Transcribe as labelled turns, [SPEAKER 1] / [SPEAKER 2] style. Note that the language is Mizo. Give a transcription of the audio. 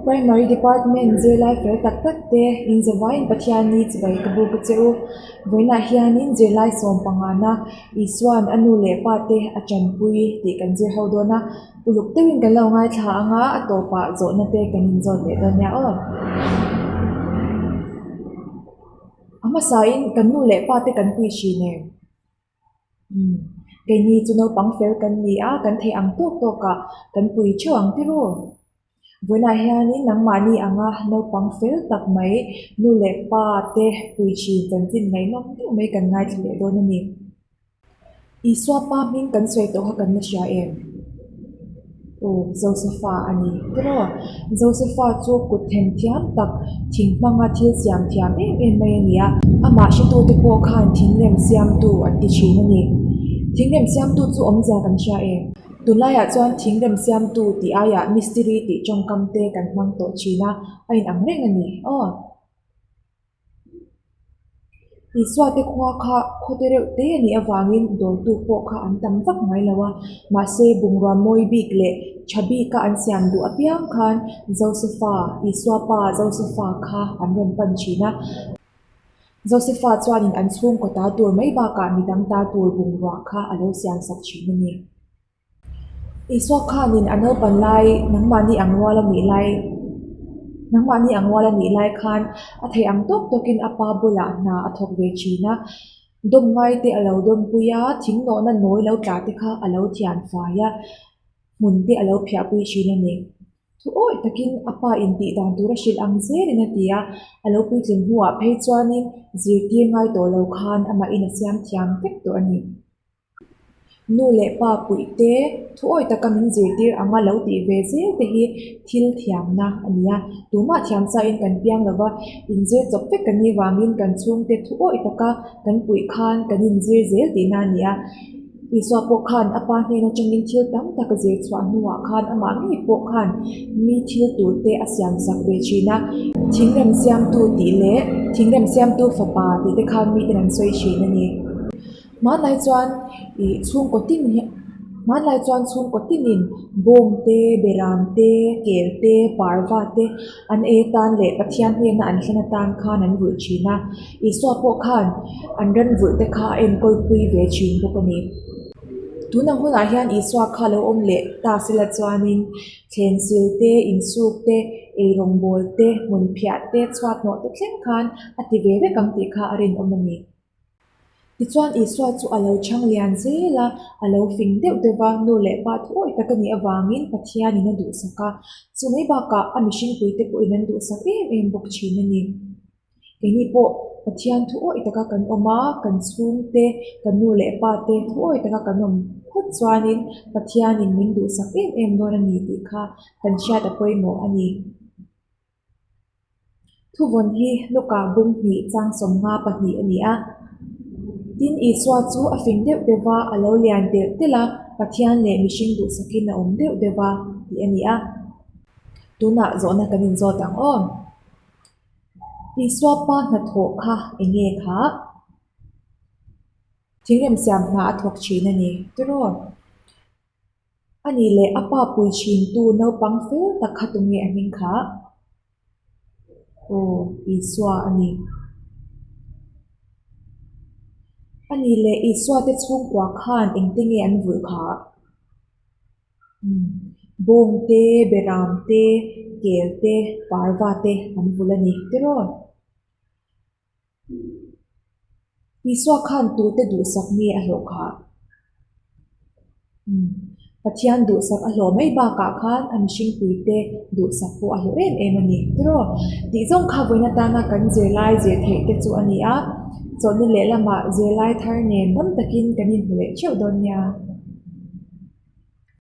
[SPEAKER 1] Primary Department zirlai fel tak tak te inzavaiin Pathianni chibai ka buk a che u. Vawiinah hianin zirlai sawm pangana Isua'n a nu leh pa te a tanpui tih kan zir ho dawn a. Uluk deuhin kan lo ngaithla ang a, a tawpah zawhna te kan inzawt leh dawn nia aw. A hmasain kan nu leh pa te kan pui thin em? Umm, keini chu naupang fel kan ni a, kan theih ang tawk tawkah kan pui theuh ang tirw? Vawiinah hianin nangmahni anga naupang fel tak mai nu leh pa te pui thin chanchin ngaihnawm deuh mai kan ngaithla leh dawn a ni. Isua pa hming kan sawi tawh kha kan la hria em? Aw, Josefa a ni tiraw? Josefa chu kut them thiam tak, thing hmanga thil siam thiam em em mai a ni a. Amah hretute pawh khan thingrem siamtu an ti thin a ni. Thingrem siamtu chu awmzia kan hria em? Tunlaiah chuan thingrem siamtu tih aiah mistiri tih tawngkam te kan hmang tawh thin a, a inang reng a ni. Aw. Isua te khua kha khawte reuh te a nih avangin dawrtu pawh kha an tam vak mai lo a, mahse bungrua mawi bik leh tha bika an siam duh apiang khan Josefa, Isua pa Josefa kha an rawn pan thin a. Josefa chuanin an chhungkaw ta tur mai bakah midang ta tur bungrua kha a lo siam sak thin a ni. Isua khanin a naupan lai nangmahni ang rual a nih lai nangmahni ang rual a nih lai khan a theih ang tawk tawkin a pa bulah hna a thawk ve thin a, dawm ngai te a lo dawmpui a, thing nawhna nawi lo tla te kha a lo thian fai a, hmun te a lo phiahpui thin a ni. Thu awih takin a pa in tih dan tur a hrilh ang zelin a ti a, a lo puitling hnuah phei chuanin zirtir ngai tawh lo khan amahin a siam thiam vek tawh a ni. Nu leh pa puih te, thu awi taka min zirtir anga lo tih ve zel te hi thil thiamna a ni a. Tumah thiam sain kan piang lo va, inzir chawp vek kan nih vangin kan chhungte thu awi taka kan puih khan kan inzir zel tihna a ni a. Isua pawh khan a pa hnen atangin thil tam tak a zir chhuah hnuah khan amah ngei pawh khan mi thil tur te a siam sak ve thin a. Thingrem siamtu tih leh thingrem siamtu fapa tih te khan miten an sawi thin a ni. Hmanlai chuan ih chhungkaw tin hi hmanlai chuan chhungkaw tinin bawng te beram te kel te parva te an ei atan leh Pathian hnena an thlen atan khan an vulh thin a Isua pawh khan an ran vulh te kha a enkawl pui ve thin bawk a ni. Tuna hunah hian Isua kha lo awm leh ta sela chuanin thlensil te insuk te eirawngbawl te hmun phiah te chhuat hnawh te thleng khan a ti ve vek ang tih kha a rinawm a ni. Tichuan Isua chu a lo chhang lian zel a, a lo fing deuh deuh va, nu leh pa thuawih tak a nih avangin Pathianin a duhsak a, chu mai bakah a mihringpuite pawhin an duhsak em em bawk thin a ni. Keini pawh Pathian thuawih taka kan awm a, kan chhungte, kan nu leh pa te thuawih taka kan awm phawt chuanin Pathianin min duhsak em em dawn a ni tih kha kan hriat a pawimawh a ni. Thuvawn hi Luka bung hnih chang sawmnga pahnih a ni a. Tin, Isua chu a fing deuh deuh va, a lo lian telh telh a, Pathian leh mihring duhsakin a awm deuh deuh va, tih a ni a. Tunah zawhna kan inzawt ang aw. Isua pa hnathawh kha eng nge kha? Thingrem siam hna a thawk thin a ni, tiraw? A nih leh a pa pui thintu naupang fel tak kha tunge a hming kha? Aw, Isua a ni. A nih leh Isua te chhungkua khan engte nge an vulh kha? Umm, bawng te, beram te, kel te, parva te an vulh a ni, tiraw? Isua khan tute duhsak nge a hlawh khah? Umm, Pathian duhsak a hlawh mai bakah khan a mihringpuite duhsak pawh a hlawh em em a ni. Tiraw? Tih zawng kha vawiin atana kan zirlai zir theih te chu a ni a, chawlhni lehlamah zirlai thar nen dam takin kan inhmu leh theuh dawn nia.